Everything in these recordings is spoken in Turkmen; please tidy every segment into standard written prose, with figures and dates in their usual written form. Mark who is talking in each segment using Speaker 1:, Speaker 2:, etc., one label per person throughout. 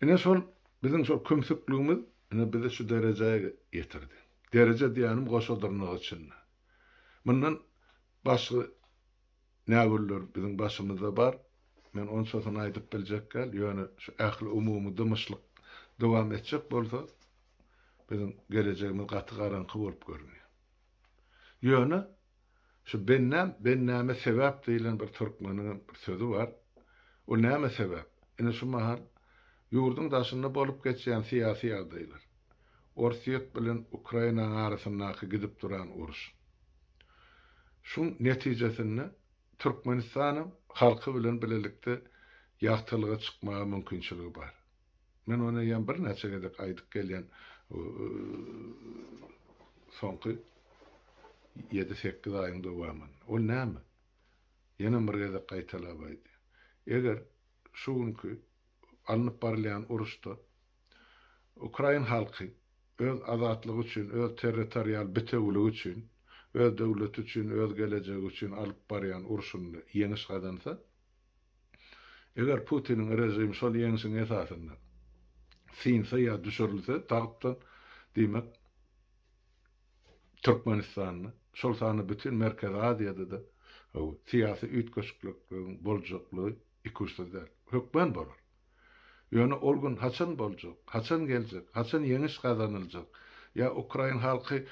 Speaker 1: Ine şol biziň şol kümsükligimiz ine bizi şu derejä getirdi. Dereje diýýänim goşa dyrnak içinde. Mundan başga nägüller biziň başymyzda bar. Men onçasyny aýdyp biljek däl, ýöne şu ähli umumy dymyşlyk dowam etjek bolsa, biziň gelejegimiz gaty garaňky bolup görünýär. Ýöne şu bendäm, bendäme sebäp diýlen bir türkmeniňem bir sözi bar. Ol nämä sebäp? Ine şu mahal ýurduň daşynda bolup geçýän syýasy ýagdaýlar, Orsýet bilen Ukrainanyň arasyndaky gidip duran uruş. Şuň netijesinde Türkmenistanam halky bilen bilelikde ýagtylyga çykmaga mümkinçiligi bar. Men ony eýýäm birnäçe gezek aýdyp gelýän soňky ýedi-sekiz aýyň dowamynda. Ol näme? Ýenem bir gezek gaýtalap aýdýan. Eger şu günki alnyp barylýan uruşda ukrain halky öz azatlygy üçin, öz territorial bitewiligi üçin, öz döwleti üçin, öz gelejegi üçin alyp barýan urşunda ýeňiş gazansa, Eger Putiniň režimi şol ýeňşiň esasynda synsa ýa düşürilse tagtdan, diýmek, Türkmenistanda, şol sanda bütin Merkezi Aziýada-da syýasy üýtgeşiklikleriň boljaklygy ikuçsuz däl. Hökman bolar. Ýöne ol gün haçan boljak, haçan geljek, haçan ýeňiş gazanyljak? Ýa ukrain halky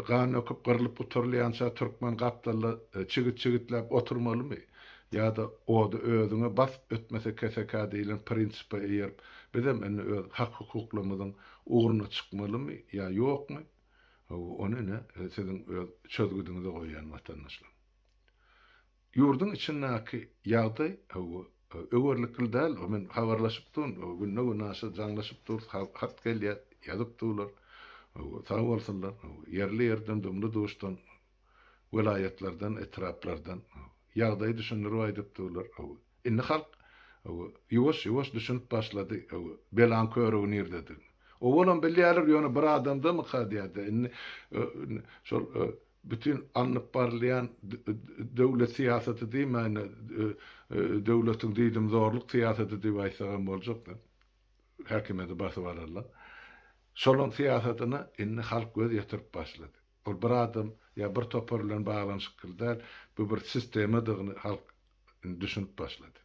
Speaker 1: gan döküp gyrlyp gutarylýança türkmen gapdalda çigit çigitläp oturmalymy? Ýa-da ody özüňe bas ötmese kesekä diýlen prinsipe eýerip bizem indi öz hak-hukuklarymyzyň ugruna çykmalymy ýa ýokmy? Hawa, ony ine siziň öz çözgüdiňize goýýan watandaşlar. Ýurduň içindäki ýagdaý, hawa, öwerlikli däl. Men habarlaşyp durun, günde-günaşa jaňlaşyp durus, hat gelýär, ýazyp durlar. Hawa, sag bolsunlar. Ýerli-ýerden, dumly-duşdan, welaýatlardan, etraplardan ýagdaýy düşündirip aýdyp durlar. Hawa, indi halk, hawa, ýuwaş-ýuwaş düşünip başlady, hawa, belaň körügi nirdedigini. Owalam bilýärler, ýöne bir adamdamyka diýýär-de, indi şol Bütin alnyp barylýan döwlet syýasaty diýmäýin-de, döwletiň diýdimzorluk syýasaty diýip aýtsagam boljak-da, häkimiýeti basyp alarlar. Şolaň syýasatyna indi halk göz ýetirip başlady. Ol bir adam ýa bir topar bilen baglanyşykly däl, bu bir sistemadygyny halk indi düşünip başlady.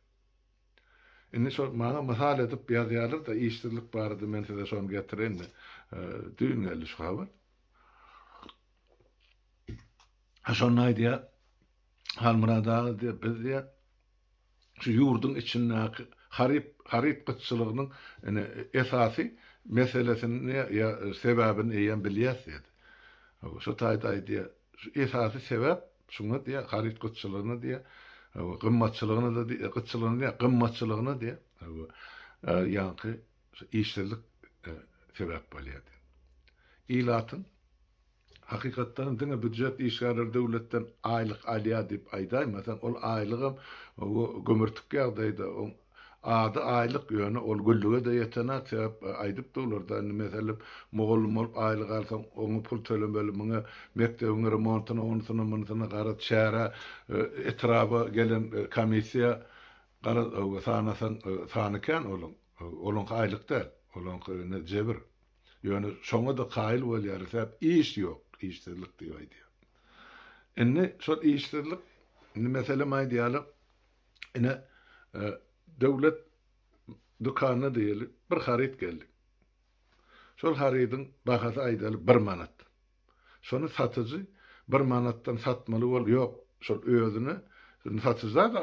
Speaker 1: Indi şol maňa mysal edip ýazýarlar-da, işsizlik barada men size şony getireýin-de, düýn geldi şu habar. Ha şonda aýdýar, Halmyrat aga diýýär, biz diýýär, şu ýurduň içindäki haryt haryt gytçylygynyň ine esasy meselesini ýa sebäbini eýýäm bilýäs diýdi. Şo taýda aýdýar, şu esasy sebäp şuňa diýýär, haryt gytçylygyna diýýär, gymmatçylygyna-da diýýär, gytçylygyna diýýär, gymmatçylygyna diýýär, ýaňky şu işsizlik sebäp bolýar diýýär. Ilatyň Hakykatdanam diňe býujet işgärleri döwletden aýlyk alýar diýip aýdaýmasaň, ol aýlygam gümürtik ýagdaýda, oň ady aýlyk, ýöne ol güllüge-de ýetenak, sebäp aýdyp durlar-da, indi meselem, mugallym bolup aýlyk alsaň, oňa pul tölemeli, muňa mekdebiň remontyna, onusyna, munusyna, garaz, çärä, etraba gelen komissiýa, garaz, sanasaň, sany kän olaň, olaňky aýlyk däl, olaňky indi jebir. Ýöne şoňa-da kaýyl bolýarlar, sebäp iş ýok, işsizlik diýip aýdýar. Indi şol işsizlik, indi meselem aýdýarlar, ine, döwlet dükanyna diýeli, bir haryt geldi. Şol harydyň bahasy aýdaly bir manat. Şony satyjy bir manatdan satmaly bol, ýok, şol özüne satyjyda-da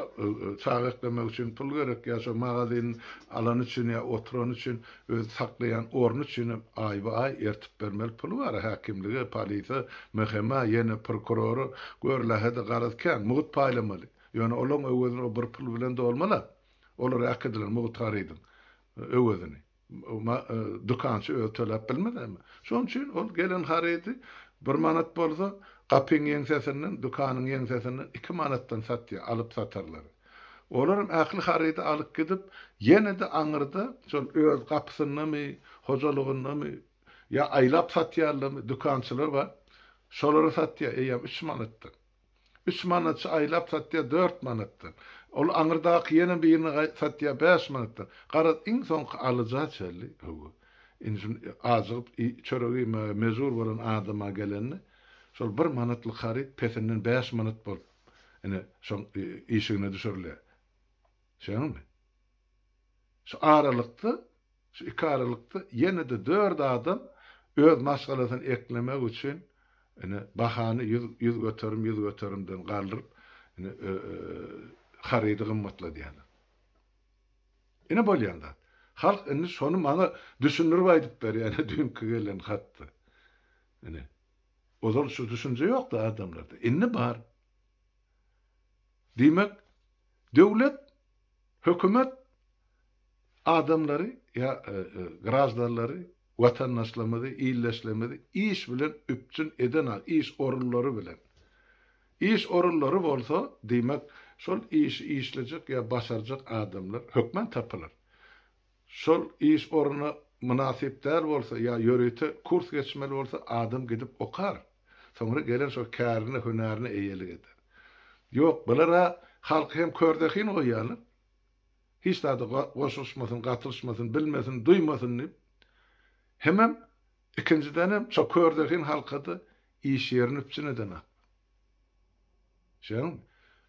Speaker 1: çaga eklemek üçin pul gerek ýa şo magazin alany üçin ýa oturany üçin özi saklaýan orny üçin hem aýba-aý ertip bermeli puly bar häkimlige, polise, MHM-a, ýene prokurora, gör lähe-de garaz kän, mugt paýlamaly. Ýöne olaň öwezini o bir pul bilen dolmala. Olar äkidiler mugt harydyň öwezini. Dükançy özi töläp bilmez emme. Şonuň üçin ol gelen harydy bir manat bolsa, gapyň ýeňsesinden, dükanyň ýeňsesinden iki manatdan satýar alyp-satarlary. Olaram ähli harydy alyp gidip, ýene-de aňyrda şol öz gapysyndamy, hojalygyndamy ýa aýlap satýarlarmy, dükançylar bar, şolara satýar eýýäm üç manatdan. Üç manatçy aýlap satýar dört manatdan. Ol aňyrdaky ýene birine satýar 5 manatdan. Garaz, iň soňky alyja çenli, hawa, indi şuny ajygyp çörek iýmäge mejbur bolan adama gelende, şol bir manatlyk haryt pesinden 5 manat bolup, ine, şoň işigine düşürilýär. Şeýdäňmi? Şu aralykda, şu iki aralykda ýene-de dört adam öz maşgalasyny eklemek üçin ine bahany ýüz, 100%, 100%-den galdyryp, ine harydy gymmatladýarlar. Ine bolýan zat. Halk indi şony maňa düşündirip aýdyp berýär, ine düýnki gelen hatda. Ine. Ozal şu düşünje ýokdy adamlarda. Indi bar. Diýmek, döwlet Hökümet adamlary ýa graždanlary, watandaşlarymyzy, ildeşlerimizi iş bilen üpjün edenok, iş orunlary bilen. Iş orunlary bolsa, diýmek, şol işi işlejek ýa başarjak adamlar hökman tapylar. Şol iş ornuna mynasyp däl bolsa ýa ýörite kurs geçmeli bolsa adam gidip okar. Soňra geler şol kärine, hünärine eýelik eder. Ýok, bular-a halky hem körzehin goýýarlar. Hiç zada goşulyşmasyn, gatylyşmasyn, bilmesin, duýmasyn diýip. Hemem ikinjidenem şo körzehin halka-da iş ýerini üpjün edenok. Şeýdäňmi?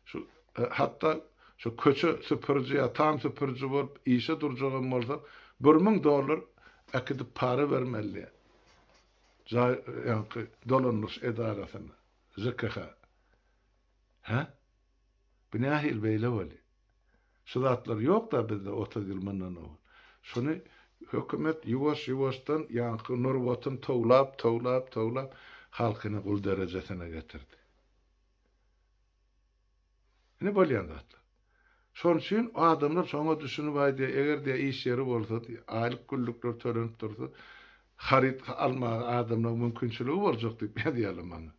Speaker 1: Şu hatda şu köçe süpüriji ýa tam süpüriji bolup işe durjagam bolsa, 1000 dollar äkidip para bermeli diýýär. Jaý ýaňky dolandyryş edarasyna, ŽKH. Hä? Bu nähili beýle bolýar? Şu zatlar ýok-da bizde 30 ýyl mundan owal. Şuny hökümet ýuwaş-ýuwaşdan ýaňky nurbatyny towlap, towlap, towlap halkyny gul derejesine getirdi. Ine bolýan zatlar. Şonuň üçin adamlar şoňa düşünip aýdýar, eger diýýär iş ýeri bolsa, aýlyk günlükler tölenip dursa, haryt almaga adamlaryň mümkinçiligi boljak diýip ýazýarlar maňa.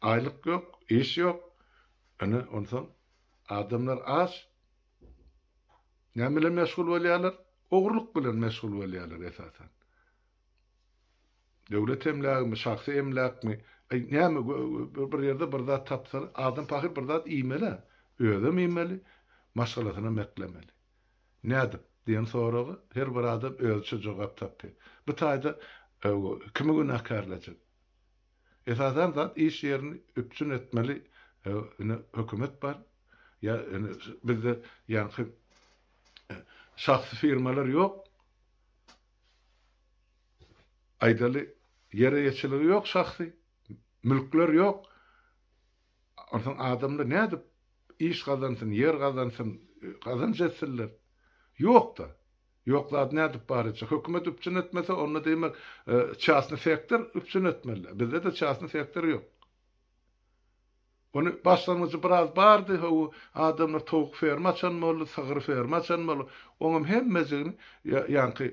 Speaker 1: Aýlyk ýok, iş ýok. Ine, onsoň adamlar aç. Näme bilen meşgul bolýarlar? Ogurlyk bilen meşgul bolýarlar esasan. Döwlet emlägimi, şahsy emläkmi, aý, näme, bir ýerde bir zat tapsalar, adam pahyr bir zat iýmeli-ä. Özem iýmeli, maşgalasynam eklemeli. Nädip? diýen soraga her bir adam özüçe jogap tapýar. Bu taýda kimi günäkärlejek? Esasan zat iş ýerini üpjün etmeli ine hökümet bar. Ýa ine bizde ýaňky şahsy firmalar ýok. Aýdaly ýer eýeçiligi ýok şahsy, mülkler ýok. Onsoň adamlar nädip iş gazansyn, ýer gazansyn, gazanç etsinler? Ýok-da. Ýok zady nädip bar etjek? Hökümet üpjün etmese, onda diýmek, çasny sektor üpjün etmeli. Bizde-de çasny sektor ýok. Ony başlangyjy biraz bardy, hawa, adamlar towuk ferma açan boldy, sygyr ferma açan boldy. Oňam hemmejigini ýaňky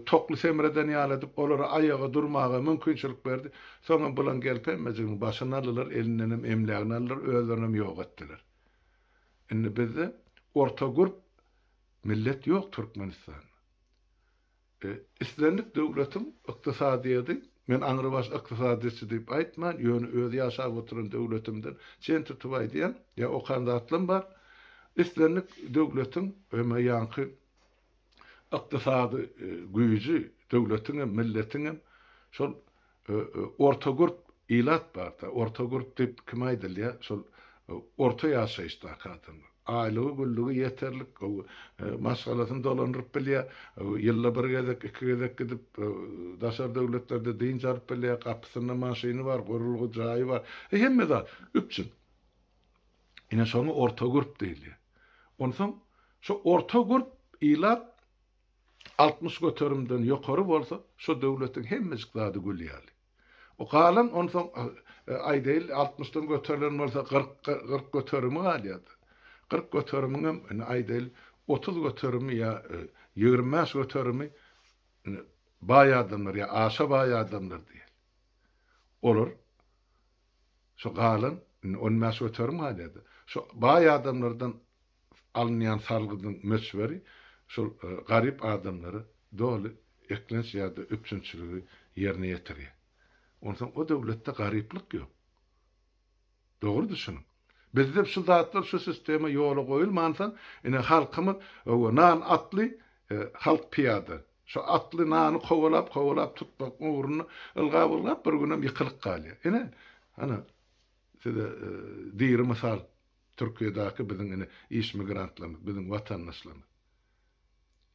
Speaker 1: tokly semreden ýaly edip, olara aýaga durmaga mümkinçilik berdi. Soňam bulan gelip hemmejiginiň başyny aldylar, elindenem emlägini aldylar, özlerinem ýok etdiler. Indi bizde orta gürp Millet ýok Türkmenistanda. Islendik döwletiň ykdysadyýeti, men aňrybaş ykdysadyýetçi diýip aýtman, ýöne öz ýaşap oturan döwletimden çen tutup aýdýan, ýa okan zatlam bar, islendik döwletiň hem ýaňky ykdysady güýji, döwletiňem, milletiňem şol Orta gürp ilat bar-da. Orta gürp diýip kime aýdylýar? Şol orta ýaşaýyşdaky adamlar. Aýlygy, güllügi ýeterlik, maşgalasyny dolandyryp bilýär. Ýylda bir gezek, iki gezek gidip, daşary döwletlerde dynç alyp bilýär. Gapysynda maşyny bar, gurulgy jaýy bar. Hemme zat üpjün. Ine şoňa orta gürp diýilýär. Onsoň şu orta gürp ilat 60 göterimden ýokary bolsa, şo döwletiň hemmejik zady gül ýaly. O galan onsoň aýdaýyl 60-dan göterilen bolsa 40 40 göterimi galýar-da. 40 göterimiňem indi aýdaýyl 30 göterimi ýa 25 göterimi indi baý adamlar ýa aşa baý adamlar diýeli. Olar şo galan indi 15 göterim galýar-da. Şo baý adamlardan alynýan salgydyň möçberi şol garyp adamlara doly eklenç ýa-da üpjünçiligi ýerine ýetirýär. Onsoň o döwletde garyplyk ýok. Dogry düşüniň. Bizde şu zatlar şu sistema ýola goýulmansoň ine halkymyz hawa nan atly halk pyýada. Şu atly nany kowalap kowalap tutmak ugrunda ylgap ylgap bir günem ýykylyp galýar. Ine ana size diri mysal Türkiýedäki biziň ine iş migrantlarymyz biziň watandaşlarymyz.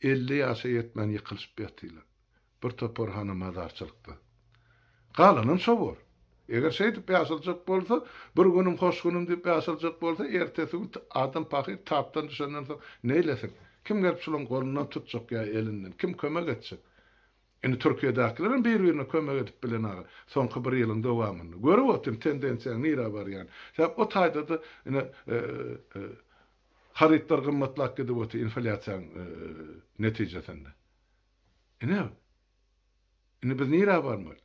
Speaker 1: 50 ýaşa ýetmän ýykylyşyp ýatyrlar. Bir topar hana mazarçylykda. Galanam şo bor. Eger şeýdip ýaşaljak bolsa, bir günüm hoş günüm diýip ýaşaljak bolsa, ertesi gün adam pahyr tapdan düşenden soň neýlesin? Kim gelip şulaň golundan tutjak ýa elinden? Kim kömek etjek? Indi Türkiýedäkilerem bir-birine kömek edip bilenaga soňky bir ýylyň dowamynda. Görüp otyryn tendensiýaň nirä barýanyny. Sebäp o taýda-da ine harytlar gymmatlap gidip otyr inflýasiýaň netijesinde. Ine, indi biz nirä barmaly?